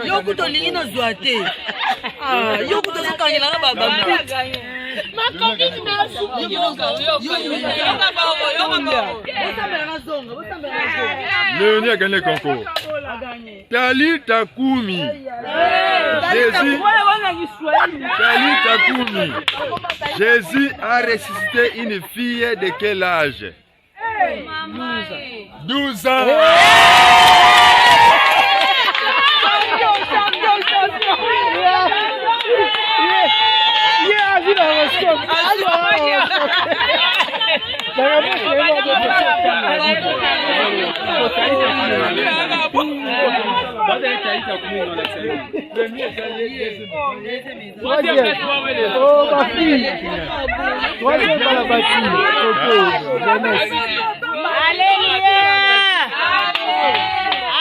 Yo kutu olingi nazwa te. Ah, yo kutu ozokangelanga babuti. Léonie a gagné le concours. Talita Kumi. Jésus. Talita Kumi. Jésus a ressuscité une fille de quel âge? 12 ans. Troisième. Oh, ma fille. Troisième par la bâtie. Ok, jeunesse. Alléluia.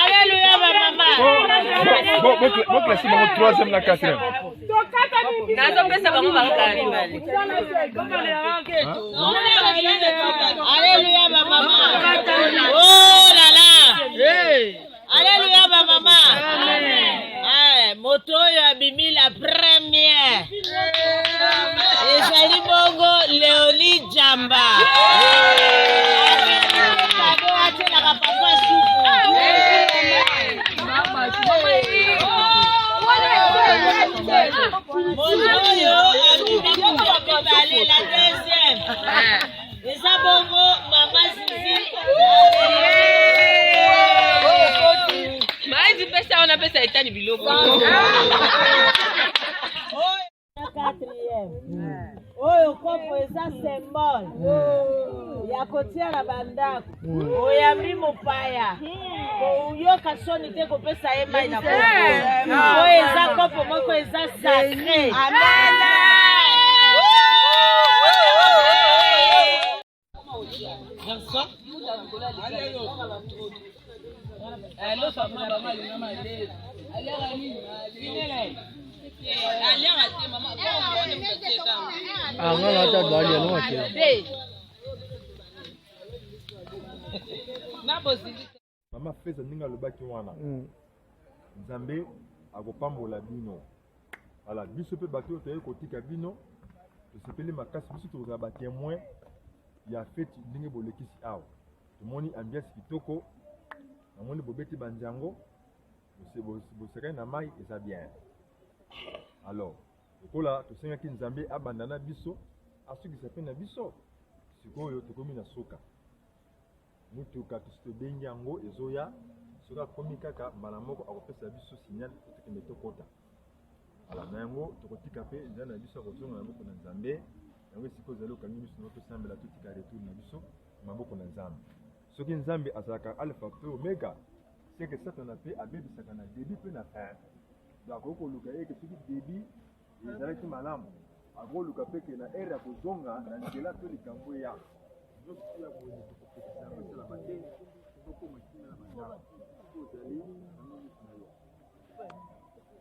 Alléluia, ma maman. Bon, bon, bon, classé bango troisième na quatrième. Nazopesa bango bakala mibale. Alléluia, ma maman. Oh là là. Alléluia, ma maman. Eh, moto oyo abimi la première ezali bongo Leonie Jamba. Kado atielaka papa supu. Moto oyo abimi moto mibale la deuxième eza bongo mama Zizi. Mazi pesa wana pesa etani biloko. Quatrième. Oyo kopo eza symbole ya kotia na bandako. Oyambi mopaya, koyoka soni te kopesa ye mai na kopo. Oyo eza kopo moko eza sacré. Ah, nga na ata balia no ate. Mama Feza ndenge alobaki wana. Nzambe akopambola bino. Voilà, biso pe bato oyo toyei kotika bino tosepeli makasi, biso tokozala ba témoin ya feti ndenge bolekisi awa. Tomoni ambiance kitoko, namoni bobeti bandiango, bosekani na mai, eza bien. Alors, lokola tosengaki Nzambe abanda na biso, asukisa pe na biso, sikoyo tokomi na suka. Mutuka tosi tobengi yango ezoya, soki akomi kaka mbala moko akopesa biso signal po tokende tokota. Voilà, na yango tokotika pe nzela na biso ya kozonga na maboko na Nzambe. Yango esika ozali okangi miso na yo, tosambela totika retour na biso na maboko na Nzambe. Soki Nzambe azalaka alpha pe omega, c'est que Satana pe abebisaka na début pe na fin. Donc akoki koluka ye ke soki début ezalaki malamu, akoki koluka pe ke na heure ya kozonga na nzela to likambo eya. Nyonso oyo ya boye tokopekisa yango esalama te, tokoma kimia na bandako. Soki ozali okangi miso na yo.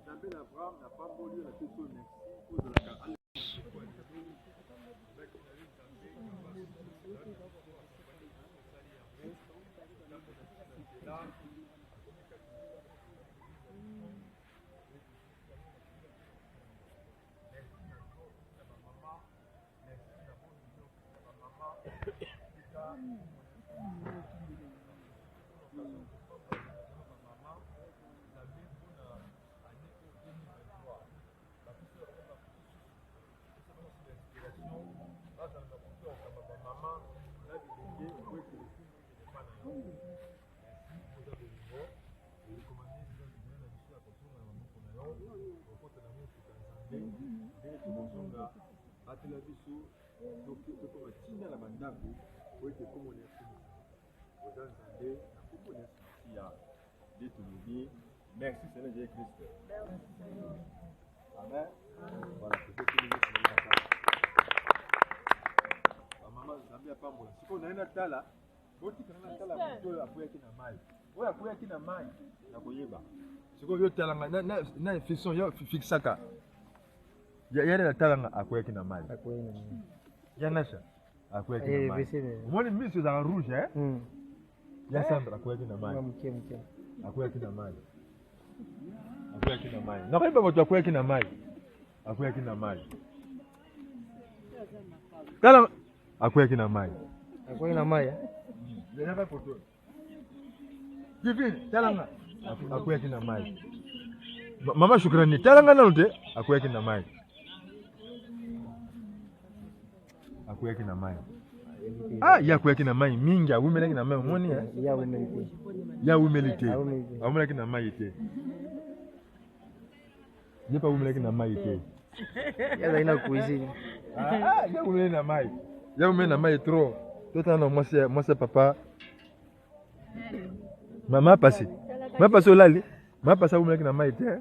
Nzambe na Abraham, napamboli yo, napesi yo merci mpo ozalaka alpha. Batela biso tokoma ntina na bandako po ete kombo na Yesu oza Nzambe na kombo na Yesu Masiya nde tolobi merci Seigneur Jésus Christ. Amen. Voilà, tobeteli Yesu na makasi. Sikoyo naye natala, botika nga natala moto oyo akweyaki na mai. Oyo akweyaki na mai, nakoyeba. Sikoyo yo tala nga, na, na, na fiston, yo fixaka. Ya, ya natala nga akweyaki na mai. Ya Nasha akweyaki na Eh, mai. Omoni miso ezalaka rouge, eh? Ya Sandra akweyaki na mai. Akweyaki na mai. Akweyaki na mai. Nakoyeba bato akweyaki na mai. Akweyaki na mai. Tala akweyaki na mai. Akweyaki na mai. Yaka koto. Divine, tala nga. Akweyaki na mai. Mama Shukrani, tala nga nanu te. Akweyaki na mai. Akweyaki na mai. Ah, ye akweyaki na mai mingi, awumelaki na mai, omoni eh? Ye awumeli te. Ye awumeli te. Awumelaki na mai te. Ye mpe awumelaki na mai te. Ye azali na cuisine. Ah, ye awumeli na mai. Ye awumeli na mai trop. Totala na mwasi mwasi ya papa. Mama pasi. Mama pasi olali. Mama pasi awumelaki na mai te.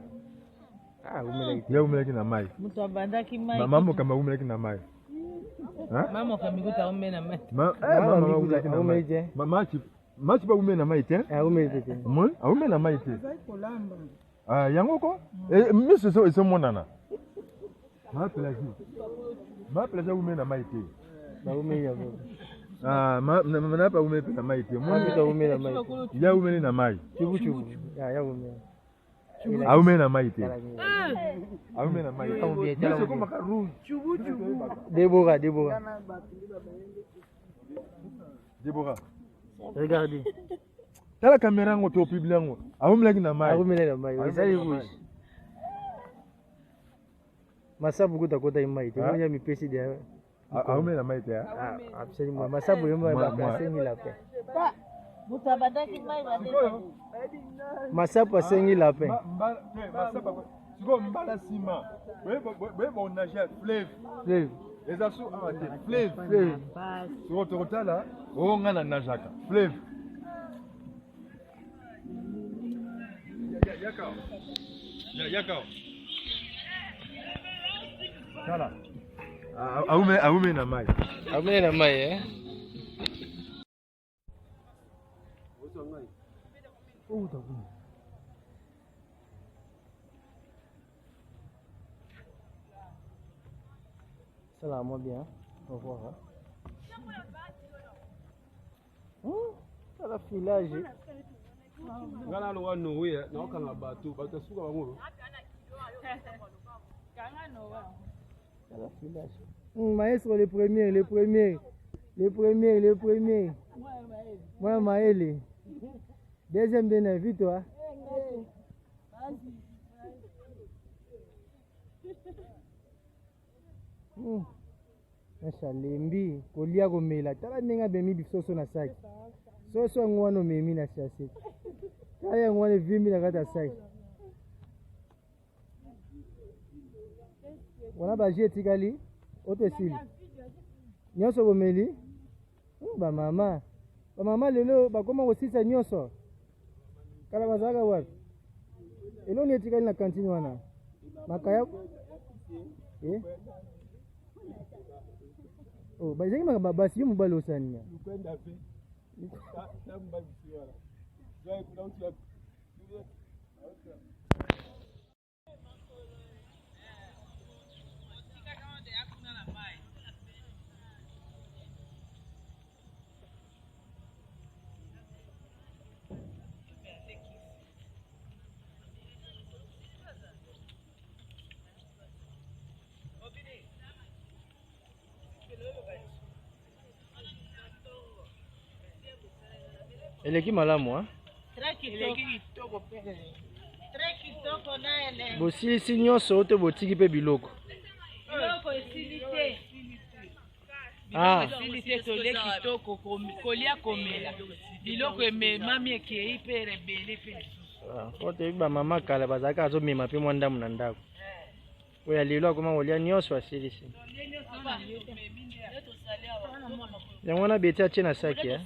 Ah, awumelaki te. Ye awumelaki na mai. Moto abandaki mai. Mama mokambi awumelaki na mai. Mama mokambi kuta awumeli na mai. Mama awumelaki na mai. Mama Masi ba awumeli na mai te. Awumeli te. Moi, awumeli na mai te. Ah, yango ko? Eh, miso ezomonana. Ma Pelagie. Ma Pelagie awumeli na mai te. Awumeli yango. Ah, ma na pa awumeli pe na mai te. Moi, awumeli na mai. Ya awumeli na mai. Chubu chubu. Ya ya awumeli. Awumeli na mai te. Awumeli na mai. Miso ekomaka rouge. Chubu chubu. Deborah, Deborah. Deborah. Regardez. Tala kamera yango to publie yango. Awumelaki na mai. Awumelaki na mai. Ezali rouge. Masabu kuta kota mai te. Monya mipesi de. Awumeli na mai te. Ah, absolument. Masabu yo ba asengi lapin. Moto abandaki mai Masabu asengi lapin. Sikoyo mbala nsima boyeba onage ya fleuve. Fleuve. Eza su awa te fleuve. Fleuve. Sikoyo tokotala oyo ngai na nageaka fleuve. Yaka. Yaka. Tala. Aume aume na mai. Aume na mai eh. Ça moi bien. Au revoir. Hein? Ça la filage. Nga naloka nowe naokanga bato bato ya suka bango. Maestro le premier, le premier, le premier, le premier. Moi Maël. Deuxième de vu toi. Alembi kolia komela tala ndenge abemi bisoso na saki soso yango wana omemi na sase tala yango wana evimbi na kati ya saki wana baji etikali oto esili nyonso bomeli bamama bamama lelo bakoma kosisa nyonso kala bazalaka wapi eloni etikali na kantine wana makaya eh? Oh, bazalaki makambo basi yo mobali osani ya Eleki malamu hein? Bosilisi nyonso to botiki mpe biloko? Biloko esili te. Ah. Esili te, tolie kitoko, kolia komela. Biloko ememami ekei mpe ebele mpe lisusu. Po toyebi bamama kala bazalaka azomema mpe mwa ndambo na ndako. Oyo ya lelo akoma kolia nyonso asilisi. Yango wana beti atie na saki eh?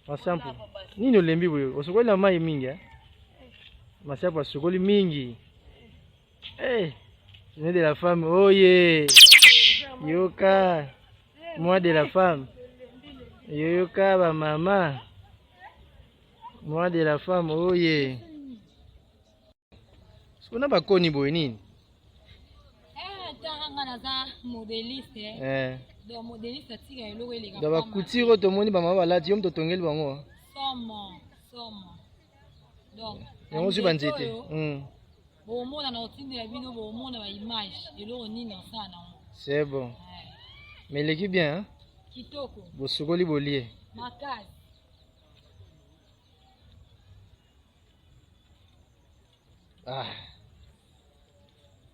Masampu nini olembi boye? Osokoli na mai mingi eh? Masampu asokoli mingi. Hey, journée de la femme, oye. Oh. Yoka mois de la femme. Yoyoka ba mama. Mois de la femme oye. Siko na bakoni boye nini? Eh, tanga nga naza modeliste. Eh. eh. Donc modeliste atika eloko eleka. Donc ba couture oyo tomoni ba mama balati yo moto otongeli bango. Somo, somo. Donc yango ozwi ba nzete. Bomona na otindela bino bomona ba image eloko nini osala nango. C'est bon. Eh. Mais eleki bien hein? Kitoko. Bosukoli bolie. Makasi. Ah.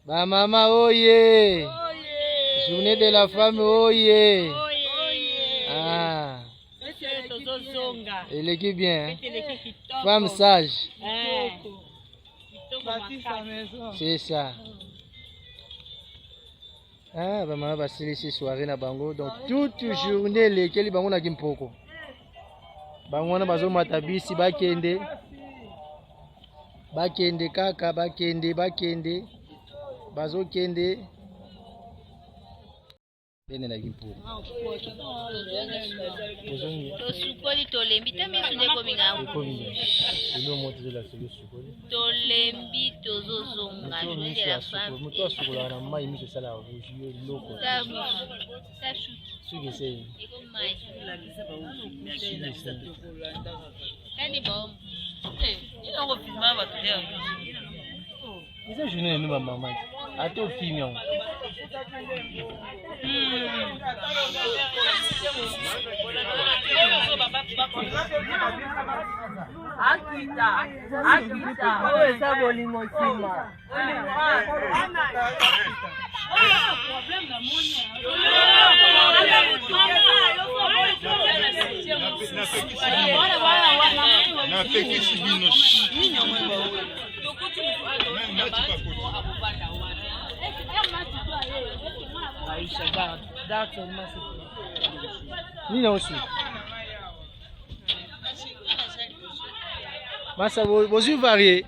Ba mama oye. Oye. Journée de la femme oye. Oye. Ah. Fete tozozonga. Eleki bien. Fete eleki kitoko. Femme sage. Eh. Kitoko makasi. C'est ça. Ah, ba mama basilisi soirée na bango donc toute journée elekeli bango na kimpoko. Bango wana bazomata bisi bakende bakende kaka bakende bakende bazokende bene na kimpoko. Ozongi tosukoli tolembi te misu nde ekomi nga ekomi eloko moko tozolakisa yo osukoli tolembi tozozonga journée de la femme moto asukolaka na mai miso esalaka rouge yo eloko suki esei ekomi mai suki esei kani baombo eza journée na bino bamama ata okimi yango Akita, akita. Oyo eza bolingo nsima. Napekisi bino. Nini yango su masa bozwi varie.